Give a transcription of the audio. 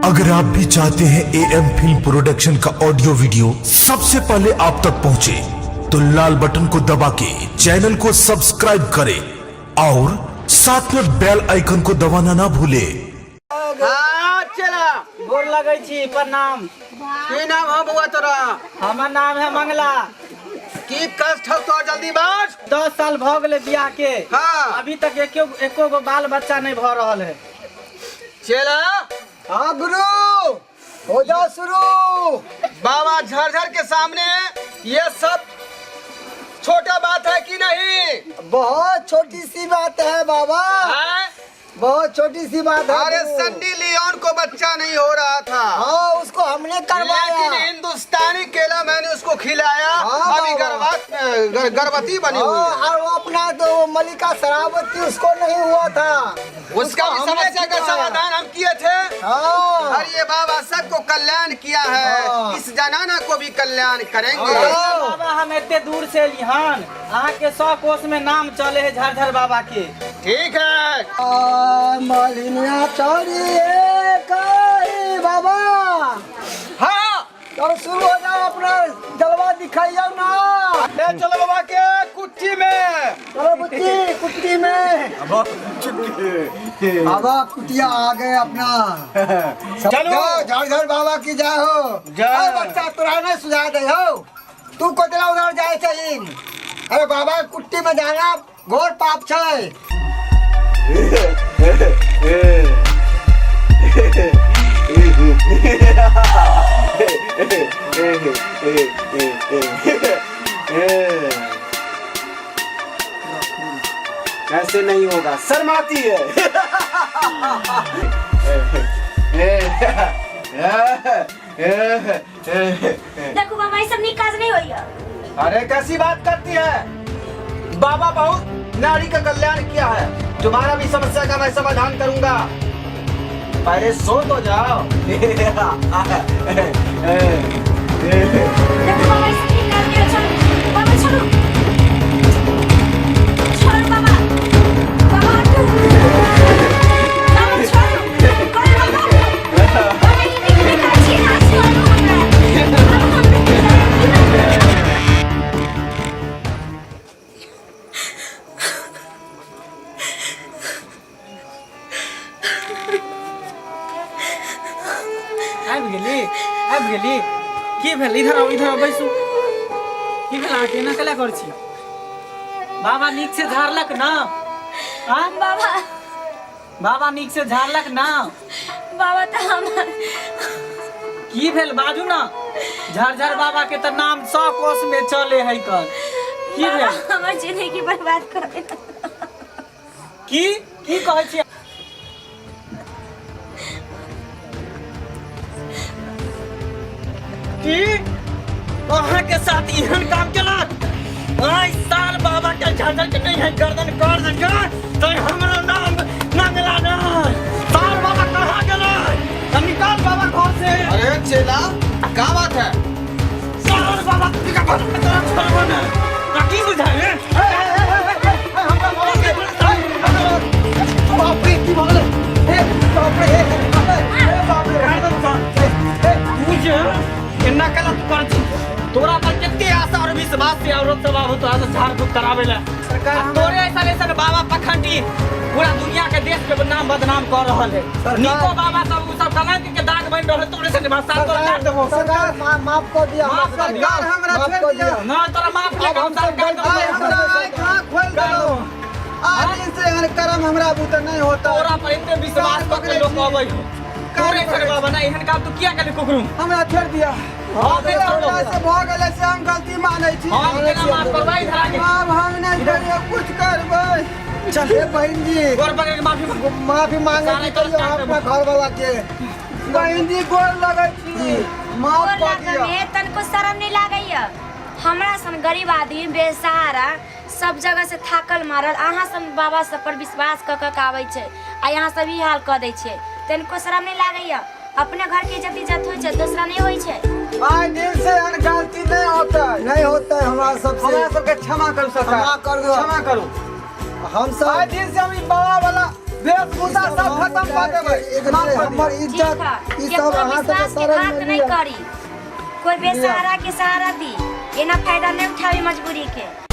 अगर आप भी चाहते हैं ए एम फिल्म प्रोडक्शन का ऑडियो वीडियो सबसे पहले आप तक पहुंचे, तो लाल बटन को दबा के चैनल को सब्सक्राइब करें और साथ में बेल आइकन को दबाना ना भूलें। हाँ चला। गोर लगै छी, प्रणाम। की नाम है बउआ तोरा? हमर नाम है मंगला। की कष्ट हौ तोर, जल्दी बाज। 10 साल भऽ गेलै बियाह के। अभी तक एको एको गो बाल बच्चा नहीं भऽ रहल है। चला। हाँ गुरु, हो जाओ शुरू। बाबा झरझर के सामने ये सब छोटा बात है कि नहीं? बहुत छोटी सी बात है बाबा। हैं? बहुत छोटी सी बात है अरे गुरु। सन्नी लियोन को बच्चा नहीं हो रहा था। हाँ, उसको हमने करवाया। लेकिन हिंदुस्तानी केला मैंने उसको खिलाया। अभी बाबा। गर्भवती बनी हुई हाँ, है। और वो अपना तो वो मलिका शरावती, उसको नहीं हुआ था। उसका भी हमने समस्या का खिलाया। समाधान हम किए थे। और ये बाबा सबको कल्याण किया है। इस जनाना को भी कल्याण करेंगे। बाबा, हम एते दूर से एली हन, अहाँ के 100 कोस में नाम चले है झरझर बाबा के। ठीक है। मालिनिया चढ़िए कई बाबा। चलो शुरू हो जाओ, अपना जलवा दिखाइए ना। ले चलो बाबा के कुट्टी में। चलो बुच्ची, कुट्टी में। बाबा, कुटिया आ गए अपना। चलो। जाओ, झर झर बाबा की जय हो। जय। अरे बच्चा, तोरा नहीं सुझा दे हो, तू कोतला उधर जाए चाहिए। अरे बाबा के कुट्टी में जाना घोर पाप छै। ऐसे नहीं होगा, शर्म आती है। देखू बाबा, ई सब नीक काज नहीं होइया। अरे, कैसी बात करती है? बाबा बहुत नारी का कल्याण किया है। तुम्हारा भी समस्या का मैं समाधान करूंगा, पहले सो तो जाओ। देखू बाबा, ई सब नीक काज नहीं होइया। छोड़ू बाबा, छोड़ू, छोड़ू बाबा। बाबा, हटू बाबा, छोड़ू। करू बाबा, बाबा, ई नीक नहि काज छी ना, छोड़ू हमरा। बाबा, हमरा। आबि गेली, आबि गेली। की भेल? इधर आउ, इधर आउ, बैसू। की भेल अहाँके? एना केला करै छी? बाबा नीक से झाड़लक ना? आँ? बाबा। बाबा नीक से झाड़लक ना? बाबा, तऽ हमर की भेल, बाजू ना। झरझर बाबा के तऽ नाम 100 कोस में चले है कर। की बाबा, भेल? हमर जिंदगी बर्बाद कर देलक। की की कहै छी? की अहाँ के साथ एहन काम केलक? आइ साल बाबा के झांझर के नहीं है गर्दन कर देलकै तो हमरो नाम नंगला नहीं। साल बाबा कहाँ गेलै? तो निकाल बाबा घर से। अरे चेला, क्या बात है? साल बाबा, तू का घर में तोरा छोड़बो ना। तो की बुझाइ रे? बाप रे, की भऽ गेलै? हे बाप रे, हे हे बाप रे। गर्दन कर। तू जे एना केला तू कर छी, तोरा पर कते आशा और विश्वास से औरत सब आबो तोरा से झाड़ फूक करावे ला। सरकार। आ तोरे ऐसा ऐसा बाबा पखंडी पूरा दुनिया के देश के नाम बदनाम कर रहल है। सरकार- निको बाबा सब उ सब कलंक के दाग बन रहल है तोरे से। भाषा तोरा काट देबो। सरकार, माफ कर दिया। माफ कर दिया। सरकार, हमरा माफ छोड़ कर दिया। दिया। ना, तोरा माफ अब ले हम सब गलती आइ हमरा आँखि आँख खोलि देलहुँ। आज दिन से एहन कर्म हमरा बुते नहीं होता। तोरा पर एते विश्वास कऽ के लोक अबै हो, तोरे सर बाबा ना एहन काम तू किया केली कुकरू? हमरा छोड़ दिया। हाँ, से छोड़ो। हमरा से भऽ गेलै से हम गलती मानै छी। हम केना माफ करबै? इधर आके। आब हम नहि करियो, कुछ करबै। चल हे बहन जी। गोर पकड़ के माफी मांगो। माफी मांगे सारे की तोरा कहियो काट अपना देबो। घर वाला के। बहन जी, गोर लगै छी, माफ गोर कऽ लागऽ दिअ। में तनिको शरम नहीं लागैया? हमरा सन गरीब आदमी, बेसहारा, सब जगह से थाकल मारल, अहाँ सन बाबा सब पर विश्वास कऽ कऽ के आबै छै आ यहाँ सब ई हाल कऽ दै छियै। तनिको शरम नहीं लागैया? अपने घर के इज्जत इज्जत होइ छै, दोसरा नहीं होइ छै। आइ दिन से एहन गलती नहीं होतै। नहीं होता है हमरा सबसे। हमरा सबके क्षमा करू सरकार। क्षमा कर दो। क्षमा करू। हम आइ सब दिन से हम ई बाबा वाला वेशभूषा सब खत्म कऽ देबै। एकरे माफ कर हमर दिअ। ठीक इज्जत है, ई सब केकरो अहाँ सबके विश्वास के शरण घात में नहीं लिअ। करी, कोई बेसहारा के सहारा दी, एना फायदा नहीं उठावी मजबूरी के।